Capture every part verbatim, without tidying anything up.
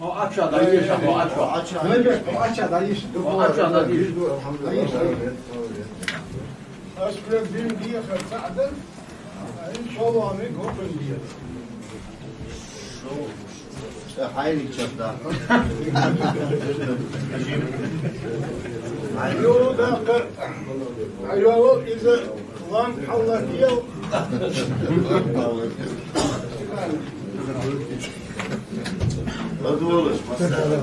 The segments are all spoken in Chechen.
О, ача да еш, о, ача. Даеш, о, ача даеш. О, ача даеш. Даеш, даеш. Аз хӀара дин дехар цхьаъ дар, ин шаллагӀа, мегаргда хӀама дехар. Хьайрик чарда. Ю, дакъа. Аювал иза. Ламп хьаллакьял. Ладувгӏалаш, масса.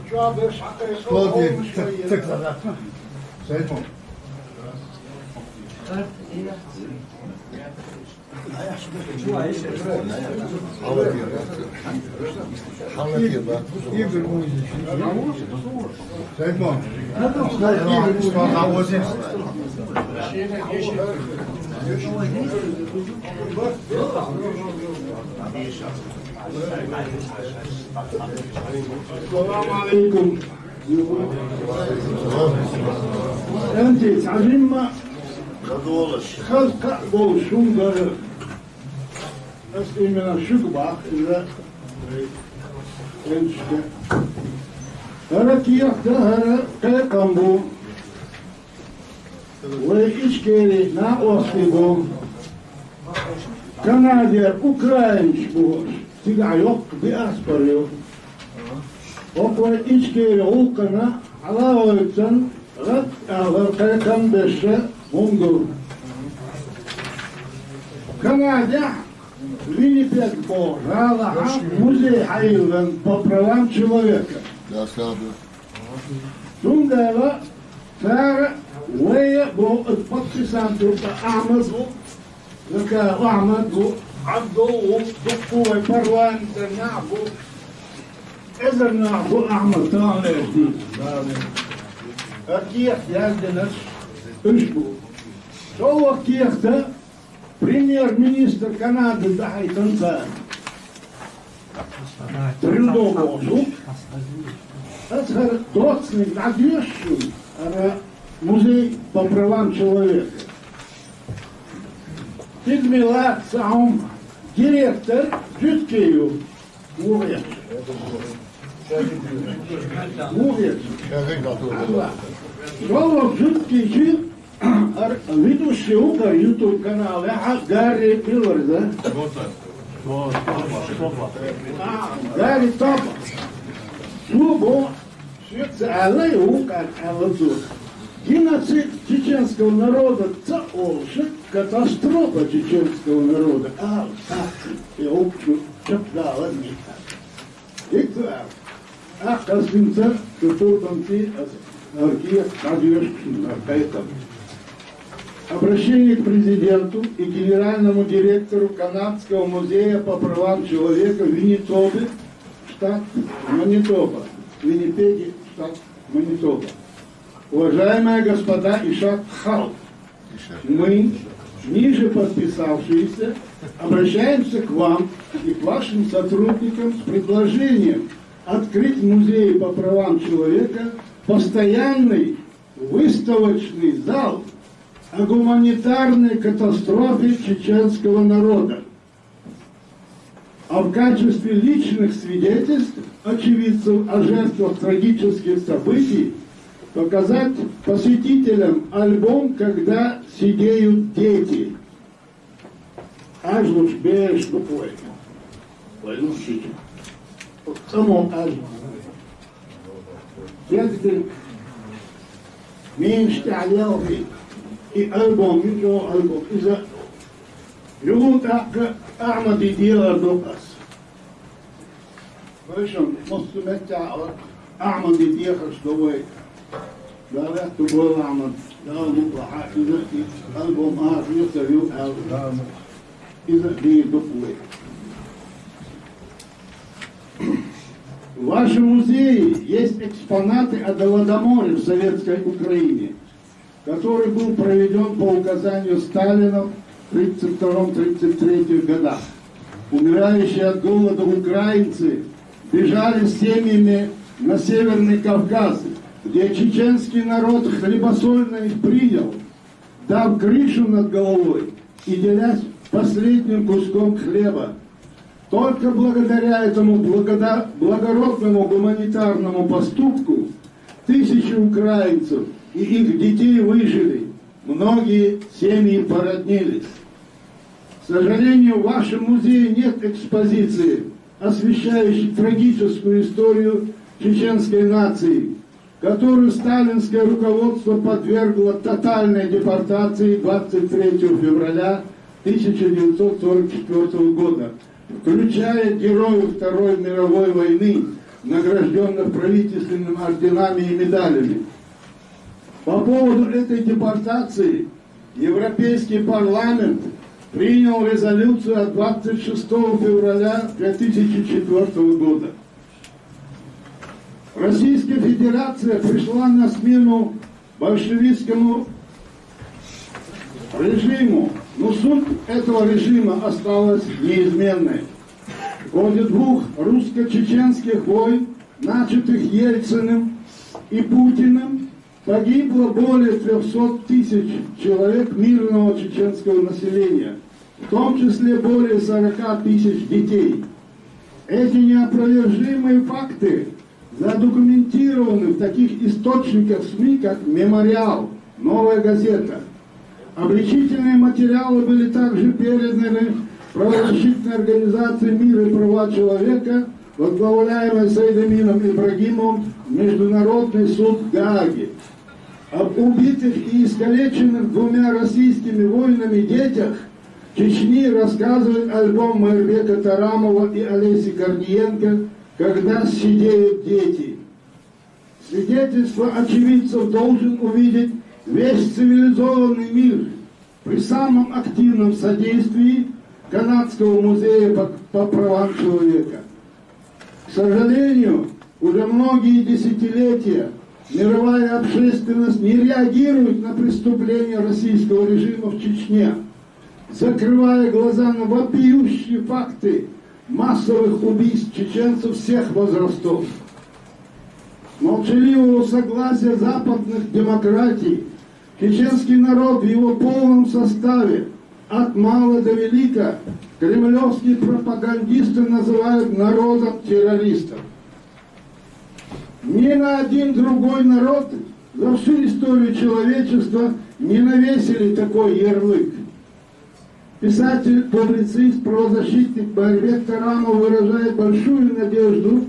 Чуабеш хьакъехьа. Сайтон. السلام عليكم. Энти, цхьа жимма халкъ болуш хӀума дара. Ас именно шуга бах, иза эншка. ХӀара кехат да, хӀара кхайкхам бу. Вай Ичкери накъостий бу. Канадера украинцаш бу. Цигахь йоккха диаспора ю. ХӀокху вай Ичкери гӀуллакхана хьалавойтан рад алар кхайкхам беша хӀума ду. Канадехь Виннипег боху гӀалахьа музей хьайиллан по правам человека. Цундела цара вай а боху, подписант ю Ахьмад ву, Закаев Ахьмад ву, Абдул ву, дуккха вай парламентера нах бу, эзар нах бу Ахьмад таханлерчу дийнахь. А кехат яздинарш уьш бу. ШолгӀа кехат а премьер-министр Канады дахьийтина цара. Трюдо боху. Аса хӀара доцниг дӀадоьшу шуна, хӀара музей по правам человека. Тидаме лаца хьуна директор Жуткий ю. Муха эцна? Муха эцна? Ва, Жуткий чи, хӀара ведущий ву хӀара YouTube каналехь, Гарри Миллер, да? А, Гарри Тоба. Цо боху, соьца аьлла, и вукхара аьлла цо. Геноцид чеченского народа ца олуш, катастрофа чеченского народа ала, тӀаккха и гӀуллакх шу чекхдала мега. ХӀинца а, тӀаккха ас хӀинца шу туртанций ас архив дӀадоьшу шуна, кхайкхам. Обращение к президенту и генеральному директору Канадского музея по правам человека в Виннитобе, штат Манитоба, Виннипеге, штат Манитоба. Уважаемые господа и шат халкъ, мы, ниже подписавшиеся, обращаемся к вам и к вашим сотрудникам с предложением открыть в Музее по правам человека постоянный выставочный зал о гуманитарной катастрофе чеченского народа. А в качестве личных свидетельств очевидцев о жертвах трагических событий показать посетителям альбом «Когда сидеют дети». Ажлуш бераш ду вай. Вай лучший. ЦӀамо ажлуш. Язде мийнаш тӀехь лелхий и альбом, и чӀогӀа альбом. Иза юхун тӀаккха Ахьмади дехар ду ас. Вайшимма массо а меттехь а Ахьмади дехарш ду вай. Дала аьтту бойла Ахьмад, Дала мукъ лахь, иза и альбом ара хьоьцур ю аьлла. Иза дийр ду вай. В вашем музее есть экспонаты о Голодоморе в Советской Украине, который был проведён по указанию Сталина в тридцать втором тридцать третьем годах. Умирающие от голода украинцы бежали с семьями на Северный Кавказ, где чеченский народ хлебосольно их принял, дав крышу над головой и делясь последним куском хлеба. Только благодаря этому благода- благородному гуманитарному поступку тысячи украинцев и их детей выжили, многие семьи породнились. К сожалению, в вашем музее нет экспозиции, освещающей трагическую историю чеченской нации, которую сталинское руководство подвергло тотальной депортации двадцать третьего февраля тысяча девятьсот сорок четвёртого года, включая героев Второй мировой войны, награжденных правительственными орденами и медалями. По поводу этой депортации Европейский парламент принял резолюцию от двадцать шестого февраля две тысячи четвёртого года. Российская Федерация пришла на смену большевистскому режиму, но суть этого режима осталась неизменной. В ходе двух русско-чеченских войн, начатых Ельциным и Путиным, погибло более трёхсот тысяч человек мирного чеченского населения, в том числе более сорока тысяч детей. Эти неопровержимые факты задокументированы в таких источниках СМИ, как «Мемориал», «Новая газета». Обличительные материалы были также переданы правозащитной организации «Мир и права человека», возглавляемой Саидамином Ибрагимовым, в Международный суд в Гааге. Об убитых и искалеченных двумя российскими войнами детях Чечни рассказывает альбом Майрбека Тарамова и Олеси Корниенко «Когда сидеют дети». Свидетельства очевидцев должен увидеть весь цивилизованный мир при самом активном содействии Канадского музея по, по правам человека. К сожалению, уже многие десятилетия мировая общественность не реагирует на преступления российского режима в Чечне, закрывая глаза на вопиющие факты массовых убийств чеченцев всех возрастов. С молчаливого согласия западных демократий чеченский народ в его полном составе, от мала до велика, кремлевские пропагандисты называют народом террористов. Ни на один другой народ за всю историю человечества не навесили такой ярлык. Писатель, публицист, правозащитник Майрбек Тарамов выражает большую надежду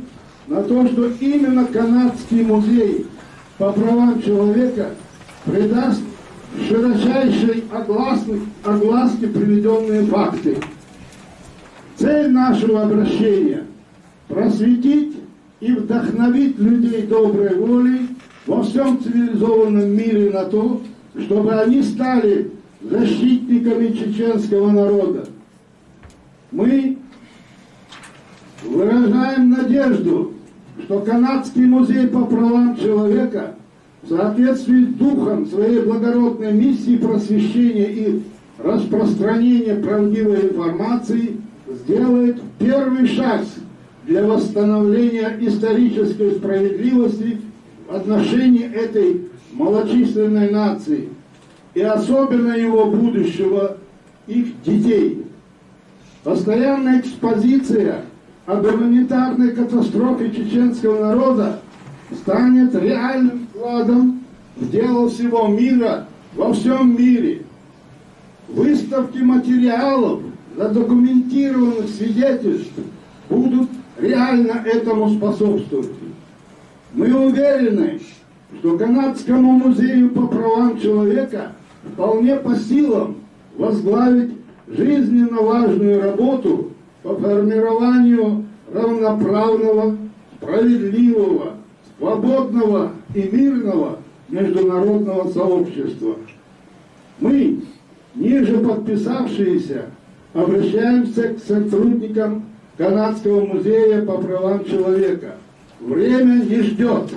на то, что именно Канадский музей по правам человека придаст широчайшей огласны- огласке приведённые факты. Цель нашего обращения — просветить и вдохновить людей доброй воли во всём цивилизованном мире на то, чтобы они стали защитниками чеченского народа. Мы выражаем надежду, что Канадский музей по правам человека в соответствии с духом своей благородной миссии просвещения и распространения правдивой информации сделает первый шаг для восстановления исторической справедливости в отношении этой малочисленной нации и особенно его будущего, их детей. Постоянная экспозиция о гуманитарной катастрофе чеченского народа станет реальным вкладом в дело всего мира во всём мире. Выставки материалов, задокументированных свидетельств будут реально этому способствовать. Мы уверены, что Канадскому музею по правам человека вполне по силам возглавить жизненно важную работу по формированию равноправного, справедливого, свободного и мирного международного сообщества. Мы, ниже подписавшиеся, обращаемся к сотрудникам Канадского музея по правам человека. Время не ждёт.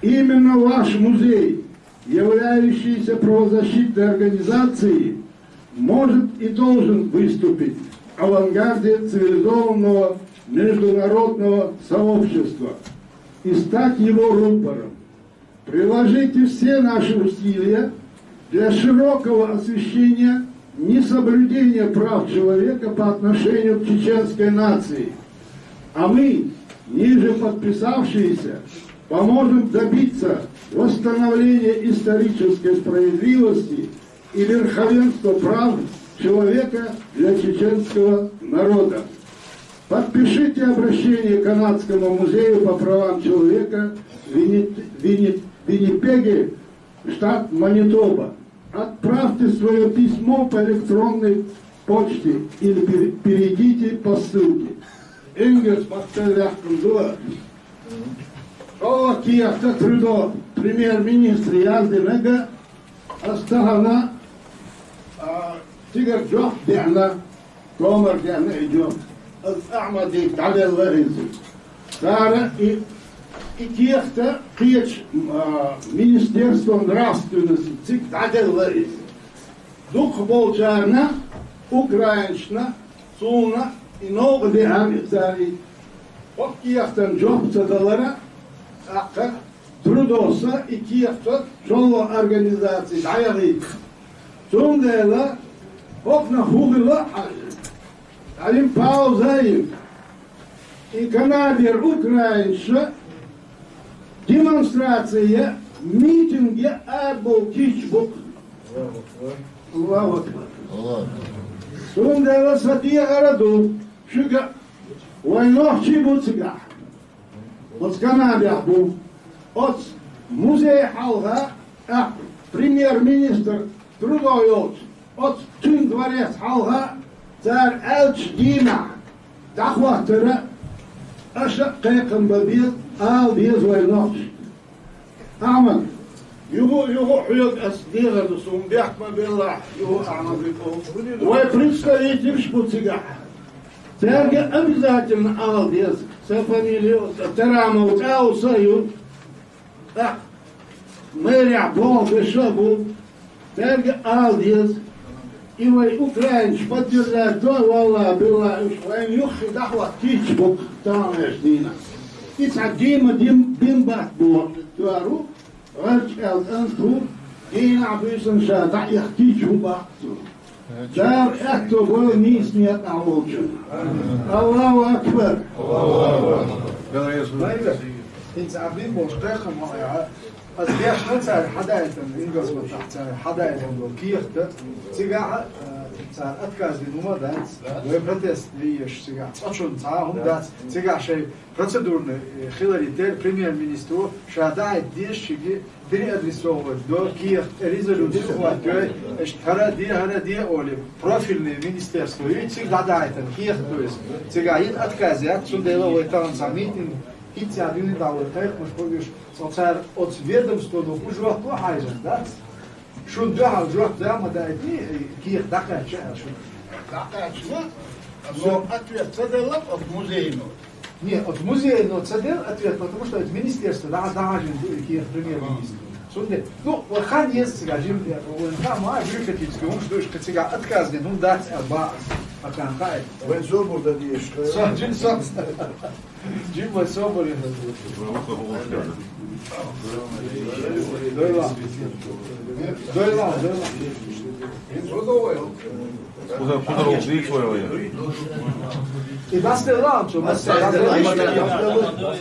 Именно ваш музей, являющийся правозащитной организацией, может и должен выступить в авангарде цивилизованного международного сообщества и стать его рупором. Приложите все наши усилия для широкого освещения несоблюдение прав человека по отношению к чеченской нации. А мы, ниже подписавшиеся, поможем добиться восстановления исторической справедливости и верховенства прав человека для чеченского народа. Подпишите обращение к Канадскому музею по правам человека в Винни- Винни- Виннипеге, штат Манитоба. Отправьте свое письмо по электронной почте или пере- перейдите по ссылке. Ингес Бахтеллахтун дуа. Шолла кехта Трюдо, премьер-министр, яздинага, ас тахана, а, цигара жоп деана, томара деана и жоп. Аз Ахьмадига дӀаделла иза. Цара и, и кехта кхечу, а, министерство нравственности цига дӀаделла иза. Дукха болчарна, украинцашна, суна и новкъа деана цара и. ХӀокху кехатан жоп ца далара, тӀаккха Трюдос и кехат шолгӀа организаци дӀаяхийта. Цундела хӀокхунах хӀун хилла а хьажа, Алим Паузаев и Канадера украинцаша демонстраци, митинг ян арабовла кийча бу-кх. Аллаху акбар. Цундела сан дехар ду шуьга, вайн нохчий бу цигахь. Оцу Канадехь бу. Оцу музей хьалха, тӀаккха премьер-министр Трюдо йолчу оцу цуьнан дворец хьалха цара аьллачу дийнахь дӀахӀоттара аша а кхайкхам бан беза, ала деза вайн нохчашка. Ахьмад, юха а, юха а хьоьга ас дехар ду, суна бехк ма беллахь, юха а Ахьмад Беков. Вай представителаш бу цигахь. Цаьрга обязательно ала деза. Сан фамилия Тарамов, цӀа а ю сан а ю. ТӀаккха мэрехь болу берш а бу. Цаьрга ала деза. И вай украинцаш поддержать дой, валлахӀи, биллахӀи, уьш вайна юххе дӀахӀотта кийча бу-кх таханлерчу дийнахь. И цхьа Дима Дим-, Бимбат боху тоьар ву, гӀарчу аьлла кӀант ву, дийнахь-буьйсанна ша дӀаэха кийча бу баккха цо. Дала аьтто бойла нийса некъахь волчунна. Аллаху акбар! Аллаху акбар! ХӀинца Ӏабдин болуш кхайкхам хьо а яхьа, аса дешна цара хьадаийтина, ингалс маттахь цара хьадаийтина долу кехат, цигахь а, э, цара отказ дина хӀума а дац, вай протест дийш цигахь, цкъачунна цхьа а хӀума дац, цигахь шайн процедурный, э, хиларе терра премьер-министро ша дахьийта дезачуьнга переадресовывать до кехат, резолюцию хӀоттайой, иштта хӀара а де, хӀара а де олий, профильный министерство ю, цига дӀадахьийтина кехат ду иза. Цигахь йина отказ яц, цундела вай тахана цхьа митинг, хӀинца а дуьйна дӀа вай кхайкхамаш бу уьш, цо цара оцу ведомствано хӀун жоп ло хьаьжна дац. Шуна дуьхьал жоп да ма дайтий, кехат дӀакхаьчча аьлла шуна. ДӀакхаьчна, но ответ ца делла оцу музейно. Не, оцу музейно ца делла ответ, потому что это министерство, да, дӀахьажийна ду и кехат премьер-министр. Цундела, ну, вай хан еза цигахь жима, вайн хан ма бюрократический хӀумаш ду, уьш кхин цигахь отказ дина хӀума дац аьлла боху ас, а кхин хаьа. Вайн собар дан дезаш. Со, жима со. Жима вай собар ю. Дойла. Дойла, дойла. Куда, куда он здесь вой? И дастелла, что мы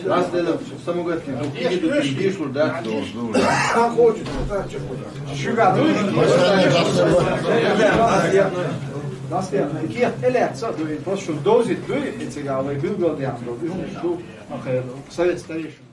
дастелла, самогатки, ну, киди, да, что, что. А хочет, да, что. Шуьга дуй? Дастелла. Кехат элаьцна дуй, просто шуна довзийта дуй, и цигахь вай билгалдаьхна долу. И хӀума ду, ма кхайла, совет старейшин.